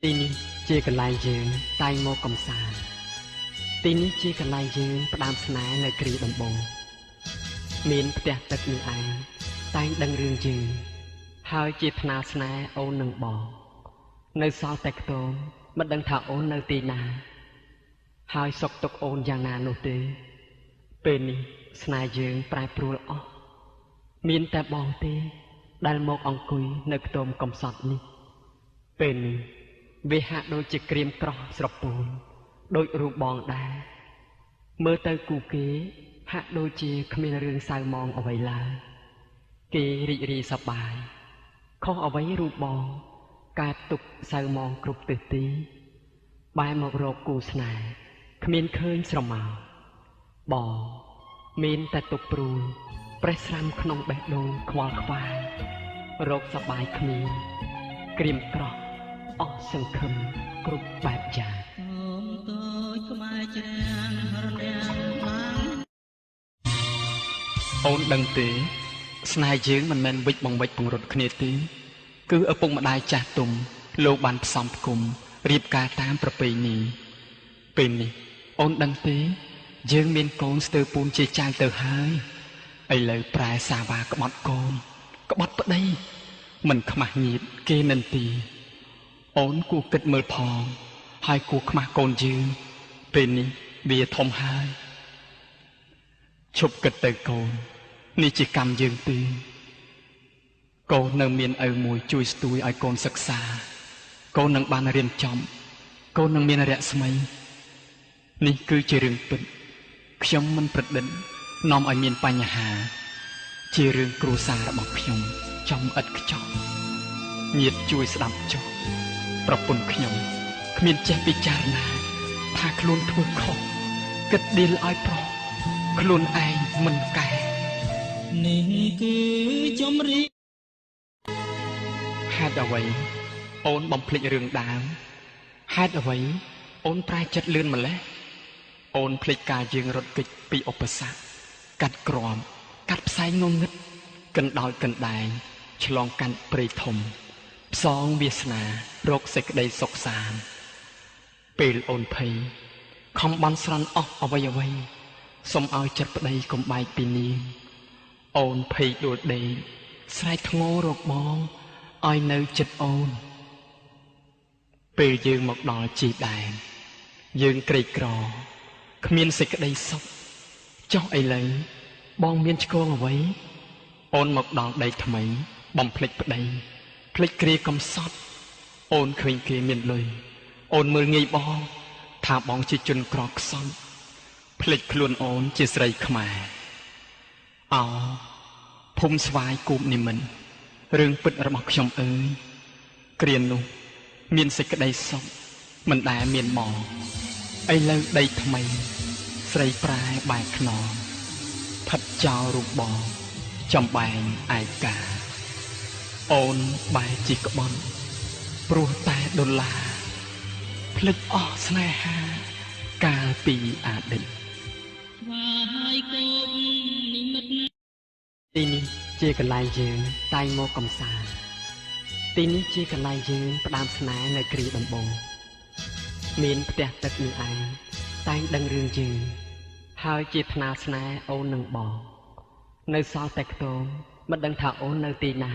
ទីនេះជាកន្លែងយើងតែងមកកំសាន្តទីនេះជាកន្លែងយើងផ្ដើមស្នេហ៍នៅគ្រាដំបូងមានផ្ទះទឹកនេះឯងតែងដឹងរឿងយើងហើយជាថ្នាលស្នេហ៍អូននឹងបងនៅសល់តែខ្ទមមិនដឹងថាអូននៅទីណាហើយសុខទុក្ខអូនយ៉ាងណានោះទេពេលនេះស្នេហ៍យើងប្រែប្រួលអស់មានតែបងទេដែលមកអង្គុយនៅខ្ទមកំសត់នេះពេលនេះវាហាក់ដូចជាក្រៀមក្រោះស្រពោនដូចរូបបងដែរមើលទៅគូគេហាក់ដូចជាគ្មានរឿងសៅមងអ្វីឡើយគេរីករាយសប្បាយខុសអ្វីរូបបងកើតទុកសៅមងគ្រប់ទិសទីបែរមករកគូស្នេហ៍គ្មានឃើញស្រមោលបងមានតែទុកព្រួយប្រេះស្រាំក្នុងបេះដូងខ្វល់ខ្វាយរកសប្បាយគ្មានក្រៀមក្រោះអស់សង្ឃឹមគ្រប់បែបយ៉ាងអូនតូចខ្មែរច្រាំងរនាំងបានអូនដឹងទេស្នេហ៍យើងមិនមែនវិចបង្វិចពង្រត់គ្នាទេគឺឪពុកម្ដាយចាស់ទុំលោកបានផ្សំផ្គុំរៀបការតាមប្រពៃណីពេលនេះអូនដឹងទេយើងមានកូនស្ទើរពូនជាចៅទៅហើយឥឡូវប្រែសាវ៉ាក្បត់កូនក្បត់ប្តីមិនខ្មាស់ញាតគេនិន្ទាអូនគួរគិតមើលផងហើយគួរខ្មាស់កូនយើងពេលនេះវាធំហើយឈប់គិតទៅកូននេះជាកម្មយើងទេកូននៅមានឪមួយជួយស្ទួយឲ្យកូនសិក្សាកូននឹងបានរៀនចំកូននឹងមានរស្មីនេះគឺជារឿងពិតខ្ញុំមិនប្រឌិតនាំឲ្យមានបញ្ហាជារឿងគ្រួសាររបស់ខ្ញុំចំឥតខ្ចោះញាតិជួយស្ដាប់ចុះប្រពន្ធខ្ញុំគ្មានចេះពិចារណាថាខ្លួនធ្វើខុសគិតដៀលឲ្យប្រុសខ្លួនឯងមិនកែនេះគឺជំរាបហេតុអ្វីអូនបំភ្លេចរឿងដើមហេតុអ្វីអូនប្រែចិត្តលឿនម្ល៉េះអូនភ្លេចការយើងរត់គេចពីឧបសគ្គកាត់ក្រមកាត់ផ្សែងងងឹតកណ្ដោចកណ្ដែងឆ្លងកាត់ព្រៃធំផ្សងវាសនារកសេចក្តីសុខសាន្តពេលអូនភ័យខំបន់ស្រន់អស់អ្វីអ្វីសុំឲ្យចិត្តប្តីកុំបែកពីនាងអូនភ័យដួលដេកស្រែកធ្ងោរកបងឲ្យនៅចិត្តអូនពេលយើងមកដល់ជីដែនយើងក្រីក្រគ្មានសេចក្តីសុខចុះឥឡូវបងមានឆ្គងអ្វីអូនមកដល់ដីថ្មីបំភ្លេចប្តីភ្លេចគ្រាកំសត់អូនឃើញគេមានលុយអូនមើលងាយបងថាបងជាជនក្រខ្សត់ភ្លេចខ្លួនអូនជាស្រីខ្មែរអោភូមិស្វាយគូបនិមិត្តរឿងពិតរបស់ខ្ញុំអើយគ្រានោះមានសេចក្តីសុខមិនដែលមានមកឥឡូវដីថ្មីស្រីប្រែបែកខ្នងផិតចោលរូបបងចំបែងឯកាអូនបែរជាក្បត់ព្រោះតែដុល្លារភ្លេចអស់ស្នេហាកាលពីអតីតស្វាយគោបនិមិត្តទីនេះជាកន្លែងយើងតែងមកកំសាន្តទីនេះជាកន្លែងយើងផ្ដើមស្នេហ៍នៅគ្រាដំបូងមានផ្ទះទឹកនេះឯងតែងដឹងរឿងយើងហើយជាថ្នាលស្នេហ៍អូននឹងបងនៅសល់តែខ្ទមមិនដឹងថាអូននៅទីណា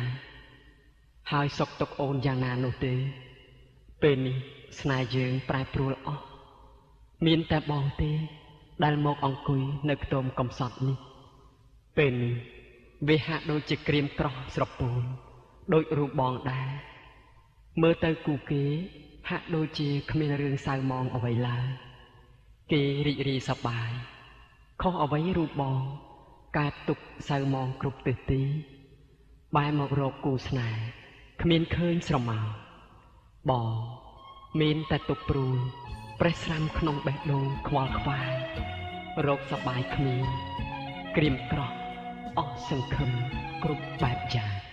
ហើយសុខទុក្ខអូនយ៉ាងណានោះទេពេលនេះស្នេហ៍យើងប្រែប្រួលអស់មានតែបងទេដែលមកអង្គុយនៅខ្ទមកំសត់នេះពេលនេះវាហាក់ដូចជាក្រៀមក្រោះស្រពោនដូចរូបបងដែរមើលទៅគូគេហាក់ដូចជាគ្មានរឿងសៅមងអ្វីឡើយគេរីករាយសប្បាយខុសអ្វីរូបបងកើតទុកសៅមងគ្រប់ទិសទីបែរមករកគូស្នេហ៍គ្មានឃើញស្រមោលបងមានតែទុកព្រួយប្រេះស្រាំក្នុងបេះដូងខ្វល់ខ្វាយរកសប្បាយគ្មានក្រៀមក្រោះអស់សង្ឃឹមគ្រប់បែបយ៉ាង។